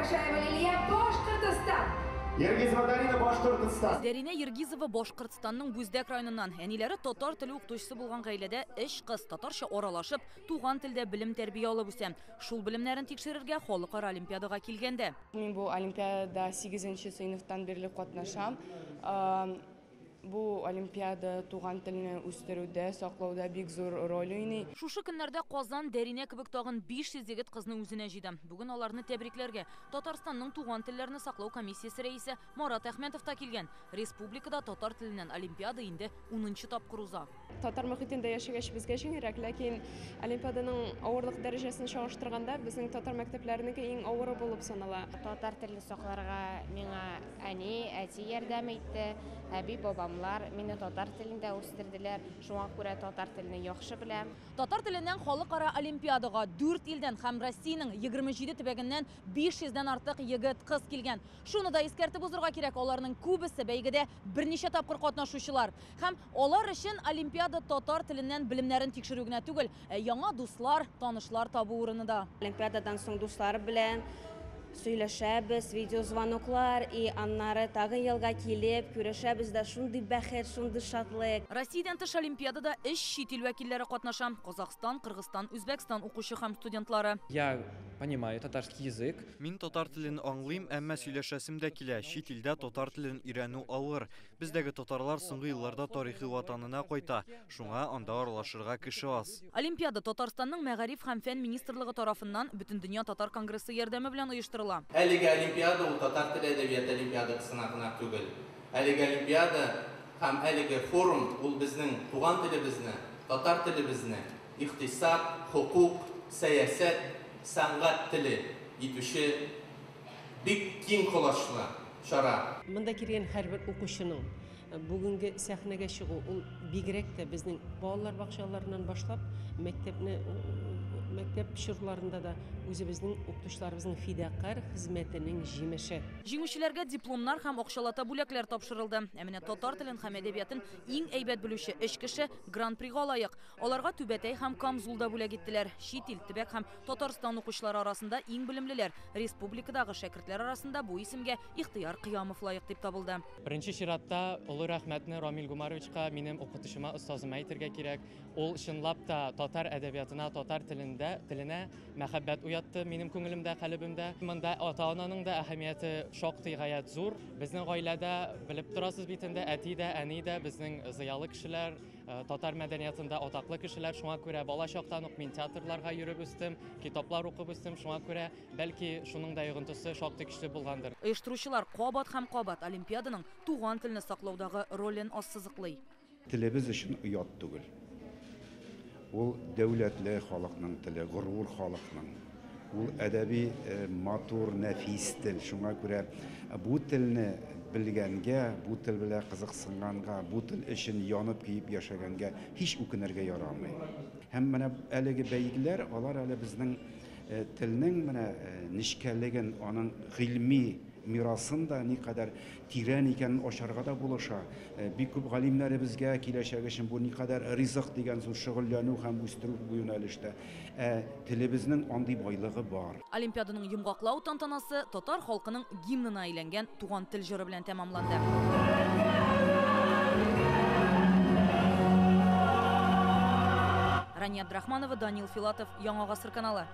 Кашаева Лилия, Башкортостан. Ергизова Дарина, Башкортостан. Дәринә Ергизова Башкортстанның Бүздәк районыннан. Әниләре татар теле укытучысы булган гаиләдә өч кыз татарча аралашып, туган телдә белем тәрбия алып үсә. Шул белемнәрен тикшерергә халыкара олимпиадага килгәндә. Мин бу олимпиадада 8 сыйныфтан бирле катнашам. Бу олимпиада туган телне үстерүдә, саклауда бик зур роль уйный. Шушы көннәрдә Казан Дәринә кебек тагын 500 егет кызны үзенә җыйды. Бүген аларны тәбрикләргә Татарстанның туган телләрне саклау комиссиясе рәисе Марат Әхмәтов та килгән. Республикада татар теленнән олимпиада инде 10нчы тапкыр уза. Татар мөхитендә яшәгәч безгә җиңелрәк, ләкин олимпиаданың авырлык дәрәҗәсен чагыштырганда безнең татар мәктәпләренеке иң авыры булып санала. Татар телен сакларга миңа әни, әти ярдәм итте, әби, бабамлар мине татар телендә үстерделәр. Шуңа күрә татар телен яхшы беләм. Татар теленнән халыкара олимпиадага 4 илдән һәм Россиянең 27 төбәгеннән 500дән артык егет кыз килгән. Шуны да искәртеп узырга кирәк, аларның күбесе бәйгедә берничә тапкыр катнашучылар. Һәм алар өчен олимпиада татар теленнән белемнәрен тикшерү генә түгел, ә яңа дуслар, танышлар табу урыны да. Олимпиададан соң дуслар белән сөйләшәбез, видеозвоноклар, и аннары тагын елга килеп күрешәбез дә, шундый бәхет, шундый шатлык. Россиядән тыш олимпиадада өч чит ил вәкилләре катнаша. Казахстан, Кыргызстан, Үзбәкстан укучы һәм студентлары. Я понимаю татарский язык. Мин татар телен аңлыйм, әмма сөйләшәсем дә килә. Чит илдә татар телен өйрәнү авыр. Бездәге татарлар соңгы елларда тарихи ватанына кайта. Шуңа анда аралашырга кеше аз. Олимпиада Татарстанның мәгариф һәм фән министрлыгы тарафыннан Бөтендөнья татар конгрессы ярдәме белән оештырыла. Әлеге олимпиада ул татар теле әдәбияты олимпиадасына гына түгел. Әлеге олимпиада һәм әлеге форум ул безнең туган телебезне, татар телебезне икътисад, хукук, сәясәт, сәнгать теле итүче бик киң колачлы чара. Монда килгән һәрбер укучының бүгенге сәхнәгә чыгу ул бигрәк тә безнең балалар бакчаларыннан башлап мәктәпне мәктәп чорларында да үзебезнең укытучыларыбызның фидакарь хезмәтенең җимеше. Җиңүчеләргә дипломнар һәм акчалата бүләкләр тапшырылды. Ә менә татар телен һәм әдәбиятын иң әйбәт белүче өч кеше гран-прига лаек. Аларга түбәтәй һәм камзул да бүләк иттеләр. Чит ил, төбәк һәм Татарстан укучылары арасында иң белемлеләр. Республикадагы шәкертләр арасында бу исемгә Ихтыяр Кыямов лаек дип табылды. Беренче чиратта олы рәхмәтне Рамил Гумаровичка, минем укытучыма, остазыма әйтергә кирәк. Ул чынлап та татар әдәбиятына, татар телендә, теленә мәхәббәт уятты минем күңелемдә, калебемдә. Монда ата-ананың да әһәмияте шактый гаять зур. Безнең гаиләдә белеп торасыз бит инде, әти дә, әни дә безнең зыялы кешеләр, татар мәдәниятында атаклы кешеләр. Шуңа күрә бала чактан ук мин театрларга йөреп үстем, китаплар укып үстем. Шуңа күрә бәлки шуның да йогынтысы шактый көчле булгандыр. Оештыручылар кабат һәм кабат олимпиаданың туган телне саклаудагы ролен ассызыклый. Телебез өчен оят түгел. Ул дәүләтле халыкның теле, горур халыкның. Ул әдәби матур, нәфис тел. Шуңа күрә бу телне белгәнгә, бу тел белән кызыксынганга, бу тел өчен янып көеп яшәгәнгә һич үкенергә ярамый. Һәм менә әлеге бәйгеләр, алар әле безнең телнең менә нечкәлеген, аның гыйльми мирасын да никадәр тирән икәнен ачарга да булыша. Бик күп галимнәребезгә киләчәк өчен бу никадәр ризык дигән сүз, шөгыльләнү һәм үстерү бу юнәлештә. Телебезнең андый байлыгы бар. Олимпиаданың йомгаклау тантанасы татар халкының гимнына әйләнгән Туган тел җыры белән тәмамланды. Рания Абдрахманова, Данил Филатов, Яңа Гасыр каналы.